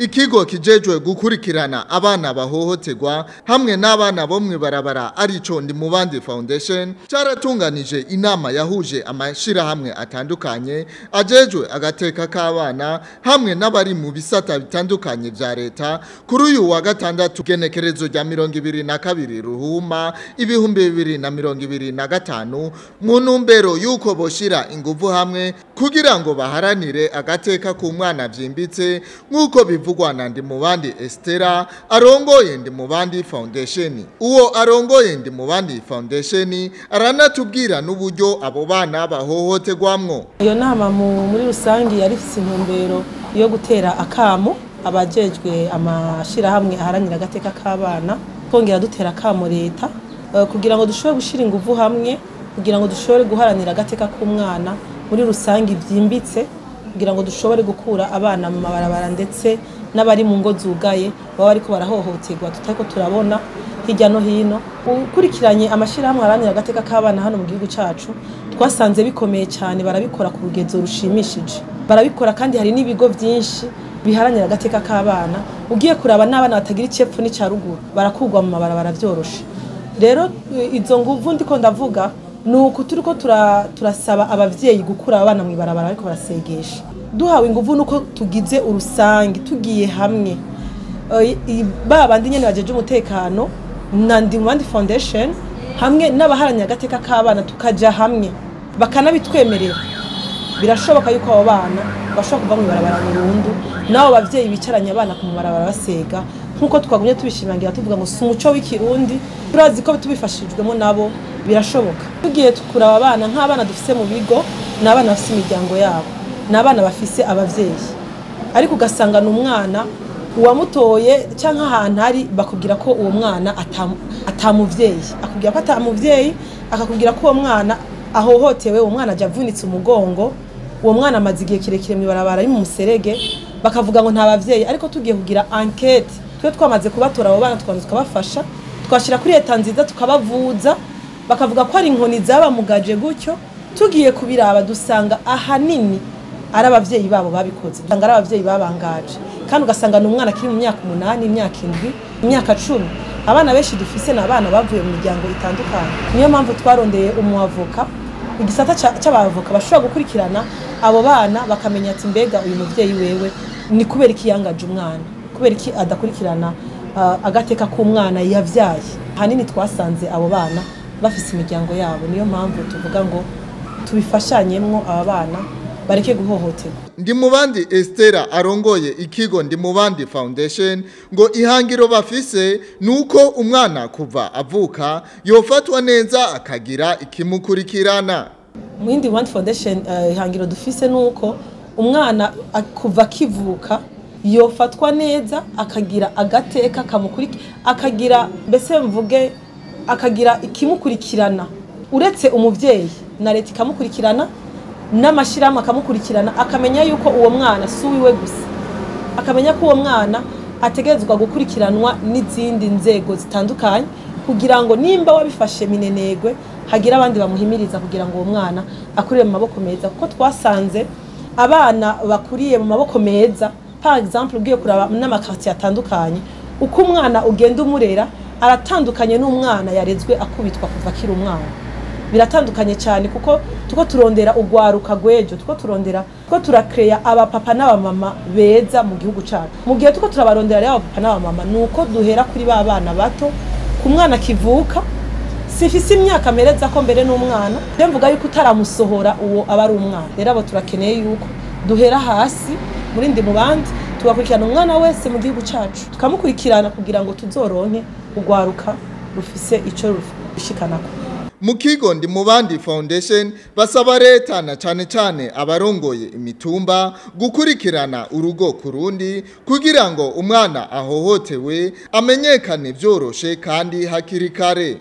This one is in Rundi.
Ikigo kijejwe gukurikirana abana bahohoterwa hamwe n'abana bo mw'ibarabara arico Ndimubandi Foundation caratunganije inama yahuje amashirahamwe atandukanye ajejwe agateka k'abana hamwe n'abari mu bisata bitandukanye vya leta kuri uyu wa gatandatu genekerezo rya 22 Ruhuma 2025 mu ntumbero yuko boshira inguvu hamwe kugira ngo baharanire agateka ku mwana vyimbitse nk'uko bivugwa na Ndimubandi Estera arongoye Ndimubandi Foundation. Uwo arongoye Ndimubandi Foundation aranatubwira n'uburyo abo bana bahohoterwamwo. Iyo nama muri rusangi yari ifise intumbero yo gutera akamo abajejwe amashirahamwe aharanira agateka k'abana, kongera dutera akamo leta kugira ngo dushobore gushira inguvu hamwe kugira ngo dushobore guharanira agateka k'umwana muri rusangi vyimbitse, kugira ngo dushobore gukura abana mu mabarabara ndetse n'abari mu ngo zugaye baba bariko barahohoterwa tutariko turabona hirya no hino. Ukurikiranye amashirahamwe aharanira agateka k'abana hano mu gihugu cacu twasanze bikomeye cyane, barabikora ku rugezo rushimishije, barabikora kandi hari n'ibigo byinshi biharanira agateka k'abana. Ugiye kuraba n'abana batagira icepfo n'ica ruguru barakurwa mu mabarabara vyoroshe. Rero izo nguvu ndiko ndavuga nuko turiko turasaba abavyeyi gukura abana mu ibarabara ariko barasegesha. Duhawe inguvu nuko tugize urusangi tugiye hamwe, ba bandi nyene bajeje umutekano na Ndimubandi Foundation hamwe n'abaharanira agateka k'abana tukaja hamwe bakanabitwemerera, birashoboka yuko abo bana bashobora kuva mu ibarabara burundu, n'abo bavyeyi bicaranye abana ku mabarabara basega. Nk'uko twagumye tubishimangira tuvuga ngo si umuco w'ikirundi, turazi ko tubifashijwemo nabo birashoboka. Tugiye kuraba abana nk'abana dufise mu bigo, ni abana bafise imiryango yabo, ni abana bafise abavyeyi, ariko ugasanga ni umwana uwamutoye canke ahantu ari bakubwira ko uwo mwana atamuvyeyi, akubwira ko atamuvyeyi, akakubwira ko uwo mwana ahohotewe, uwo mwana aja avunitse umugongo, uwo mwana amaze igihe kirekire mw'ibarabara ari mu muserege, bakavuga ngo nta bavyeyi. Ariko tugiye kugira enquête, twe twamaze kubatora abo bana tukabanza tukabafasha, twashira kuri leta nziza tukabavuza, bakavuga ko ari inkoni zabamugaje gutyo. Tugiye kubiraba dusanga ahanini ari abavyeyi babo babikoze, dusanga ari abavyeyi babangaje, kandi ugasanga ni umwana akiri mu myaka 8, imyaka 7, imyaka 10. Abana benshi dufise ni abana bavuye mu miryango itandukanye. Niyo mpamvu twarondeye umuavoka, igisata c'abavoka bashobora gukurikirana abo bana bakamenya ati mbega uyu muvyeyi wewe ni kubera iki yangaje umwana, kubera iki adakurikirana agateka k'umwana yavyaye. Ahanini twasanze abo bana bafise imiryango yabo, niyo mpamvu tuvuga ngo tubifashanyemwo aba bana bareke guhohoterwa. Ndimubandi Estera arongoye ikigo Ndimubandi Foundation ngo ihangiro bafise nuko umwana kuva avuka yofatwa neza akagira ikimukurikirana. Mu Ndimubandi Foundation ihangiro dufise nuko umwana kuva akivuka yofatwa neza akagira agateka kamukurikira, akagira mbese mvuge akagira ikimukurikirana uretse umuvyeyi na leta ikamukurikirana n'amashirahamwe akamukurikirana, akamenya yuko uwo mwana si uwiwe gusa, akamenya ko uwo mwana ategerezwa gukurikiranwa n'izindi nzego zitandukanye kugira ngo nimba wabifashe minenegwe hagira abandi bamuhimiriza kugira ngo uwo mwana akurire mu maboko meza. Kuko twasanze abana bakuriye mu maboko meza, par exemple ugiye kuraba n'amakartier atandukanye, uko umwana ugenda umurera aratandukanye n'umwana yarezwe akubitwa kuva akiri umwana, biratandukanye cyane. Kuko tuko turondera ugwaruka gwejo, tuko turondera, tuko turakreya abapapa n'abamama beza mu gihugu cyacu. Mu gihe tuko turabarondera rero abapapa n'abamama, nuko duhera kuri ba bana bato, ku mwana kivuka. Sifise imyaka mereza ko mbere n'umwana mvuga yuko utaramusohora uwo aba ari umwana. Rero abo turakeneye yuko duhera hasi muri Ndimubandi tugakurikirana umwana wese mu gihugu cyacu, tukamukurikirana kugira ngo tuzoronke ugwaruka rufise ico rushikanako. Mu kigo Ndimubandi Foundation basaba leta na cane cane abarongoye imitumba gukurikirana urugo kurundi kugira ngo umwana ahohotewe amenyekane vyoroshe kandi hakiri kare.